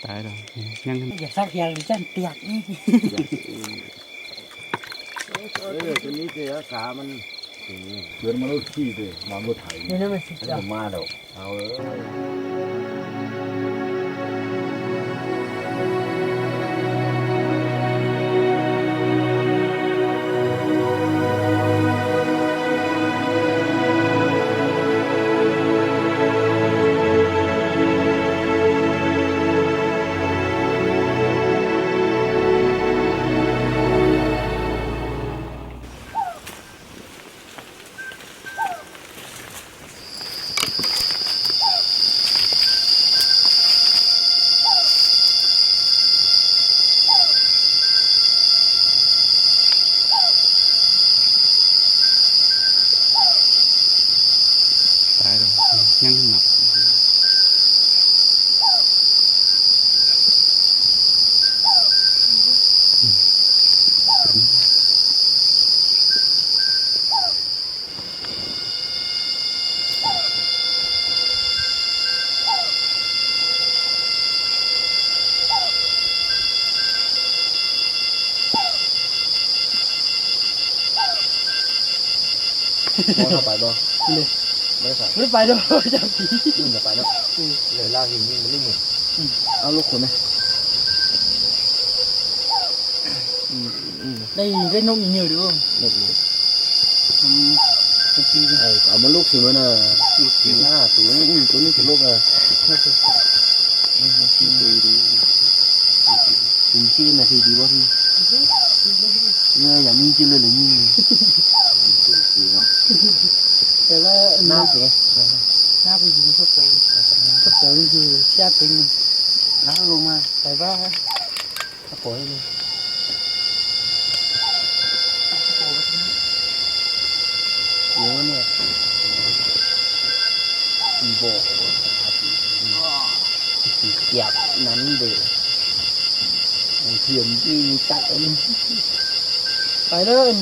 ຕາຍແລ້ວ ຍັງ ຢ່າສັກຢາງ ຢ້ານປຽກນີ້. ເອີ ຕົວນີ້ຊິຮັກສາມັນ ເດີນມາລົດຂີ່ເດ້ ມາລົດໄຖ ນີ້ນະ ມັນຊິ ເອີ ມາແລ້ວ. ເອົາເອີຍ ຕາຍແລ້ວ ຍັງໜັກ. ບໍ່ເຂົ້າໄປບໍ່? ນີ້ ບໍ່ໄດ້ໄປ ບໍ່ໄດ້ໄປດອກ ຢ້ານຜີ. ອືມ ຢ່າໄປເນາະ. ອືມ ເລີຍລາວເຫັນຍິງມັນໄດ້ໝົດ. ອືມ ເອົາລູກຄົນນະ. ອືມ ອືມ ໄດ້ ໄດ້ນົກອີເມວເດີ ນົກນີ້. ອືມ ເອີ ເອົາມາລູກຊິມື້ນະ ລູກຊິ ຫ້າໂຕ. ອືມ ໂຕນີ້ຊິລູກ ເອີ ໂອເຄ. ອືມ ໂອເຄ ເປັນທີ່ນາທີດີບໍ່? ເອີ ຢ່າຍິງຈິເລີຍ ຍິງ ເປັນທີ່ເນາະ. ແຕ່ວ່າໜ້າເປ ໜ້າໄປຍິງສະໂປ ສະໂປຢູ່ເຊຍເຕັງ ແລ້ວລົງມາ ແຕ່ວ່າ ກະປ່ອຍເລີຍ ເດຍວະເນຍ ຊິບອກວ່າ ກຽບນັ້ນເດ ເຖື່ອນນີ້ຈັກອັນ ໄປເລີຍ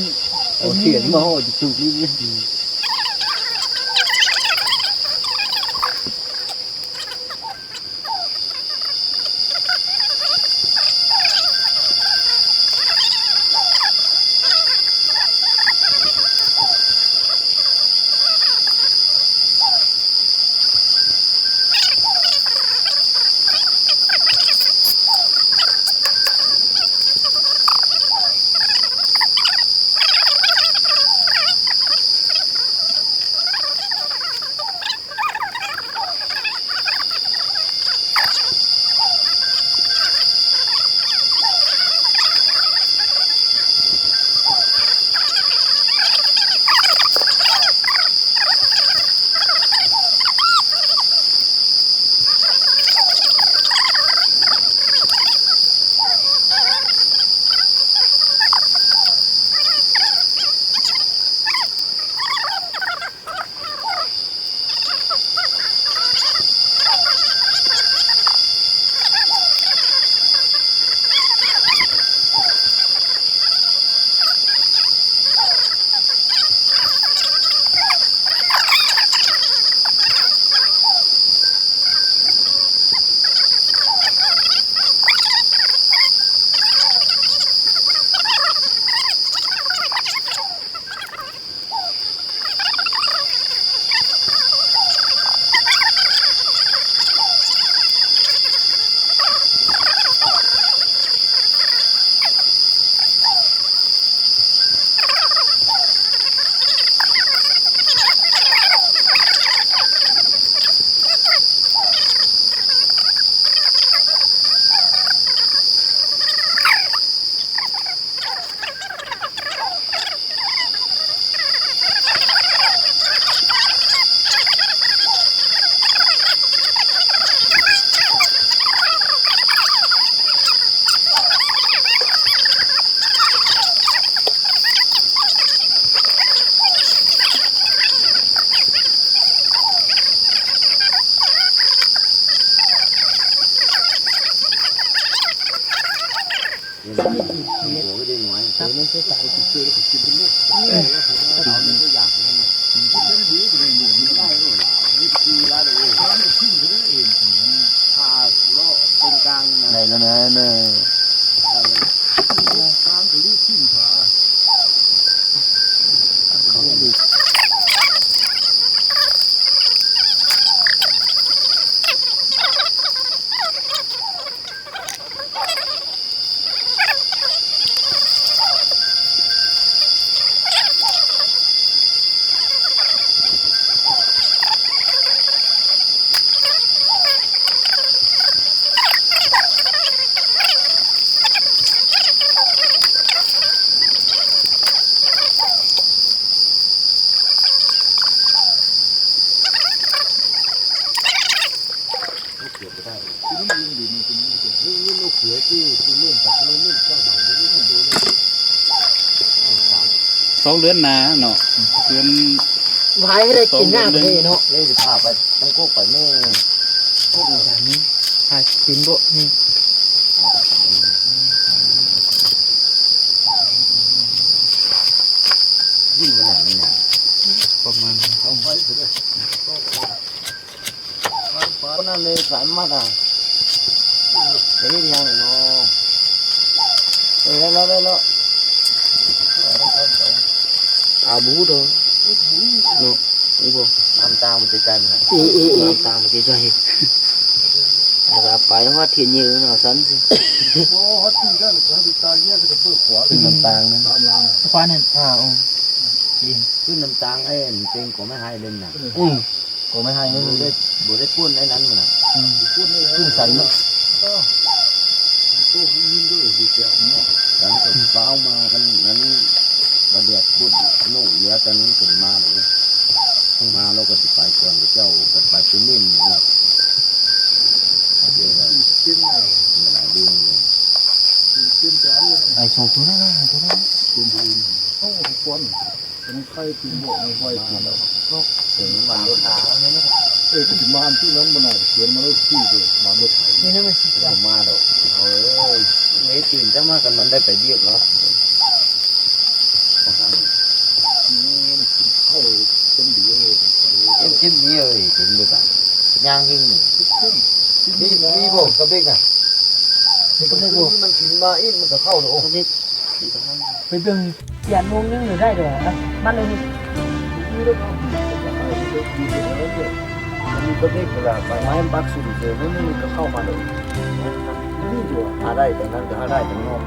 ເອົາເຖື່ອນມາຮອດຈຸດນີ້. ສອງເດືອນໜ້າເນາະ ເດືອນ ພາຍໃຫ້ໄດ້ກິນນ້ຳເດ້ເນາະ. ເອີ ຊິພາໄປຕັ້ງກົກໄປແມ່ ກົກນີ້ ຫາກິນບໍ່ນີ້ ຍິງຂະໜາດນີ້ນະ ປະມານ ເອົາໄປຊິເດີ. ປານນັ້ນເລີຍ ສາມມັດອະ ໄປເຮັດຫຍັງເນາະ. ເອີ ໄດ້ແລ້ວ ໄດ້ແລ້ວ ອາ ບໍ່ຮູ້ດອກເນາະ. ຮູ້ບໍ່ ນ້ຳຕາງມັນໃກ້ໆ ເອີ ເອີ ເອີ ນ້ຳຕາງມັນໃກ້ໆ ແລ້ວກໍໄປຮອດທີ່ນີ້ເນາະ ຊັ້ນຊິ. ໂອ້ ຮອດທີ່ນັ້ນກໍໄດ້ຕາຍແຍກກັນເປີດຂວາ ຂຶ້ນນ້ຳຕາງນັ້ນ ຂວານັ້ນ ອາ ໂອ້ ຂຶ້ນນ້ຳຕາງ ໄອ້ເຕັງກໍໄມ່ໃຫ້ເລີຍນະ. ອື ກໍໄມ່ໃຫ້ ບໍ່ໄດ້ ບໍ່ໄດ້ປຸ້ນໄອ້ນັ້ນມັນນະ. ອື ປຸ້ນໄດ້ແລ້ວ ຂຶ້ນສັນເນາະ. ເອີ ໂອ້ ຍິນດີເນາະ ກັນກໍຟ້າວມາກັນນັ້ນ ບໍ່ແດດປຸ້ນໂນດແລ້ວ ຕອນນັ້ນຂຶ້ນມາເລີຍ ມາແລ້ວກໍຊິໄປກ່ອນ ເຈົ້າກໍໄປປຸ້ນເນາະ. ເປັນໄດ້ ເປັນຈານເລີຍ ໄອ້ສອງໂຕນັ້ນນະ ໂຕນັ້ນ ເປັນຜູ້ອື່ນ ເອົາກ່ອນ. ມັນໄຂ່ຕີນບໍ່ ມັນໄວຕີນແລ້ວເນາະ. ເຖິງມາລົດຖາງນີ້ນະ ເອີ ກໍຊິມາອັນທີ່ນັ້ນບໍ່ໜ້າ ເຂືອນມາລົດຂີ່ເດີ ມາລົດໄຖນີ້ນະ ມັນຊິມາດອກ. ເອົາເອີຍ ເມຍຕື່ນຈະມາກັນ ມັນໄດ້ໄປວຽກເນາະ. ກິນເຂົ້າເຕັມດີເອີຍ ເຕັມ ເຕັມດີເອີຍ ເປັນເລີຍກະຍ່າງຍິງນີ້. ມີ ມີບໍ່ກັບເດັກນະ? ມີກັບເດັກບໍ່? ມັນກິນມາອີກ ມັນກໍເຂົ້າໂລດ. ໄປເບິ່ງແປດໂມງໜຶ່ງນີ້ໄດ້ດອກ ມາເລີຍນີ້. ມີປະເທດກໍລະ ໄປໄມ້ບັກສຸນເດີ ມັນກໍເຂົ້າມາໂດຍ ນີ້ຕົວະ ຫາໄດ້ແຕ່ນັ້ນກໍຫາໄດ້ແຕ່ນອກ.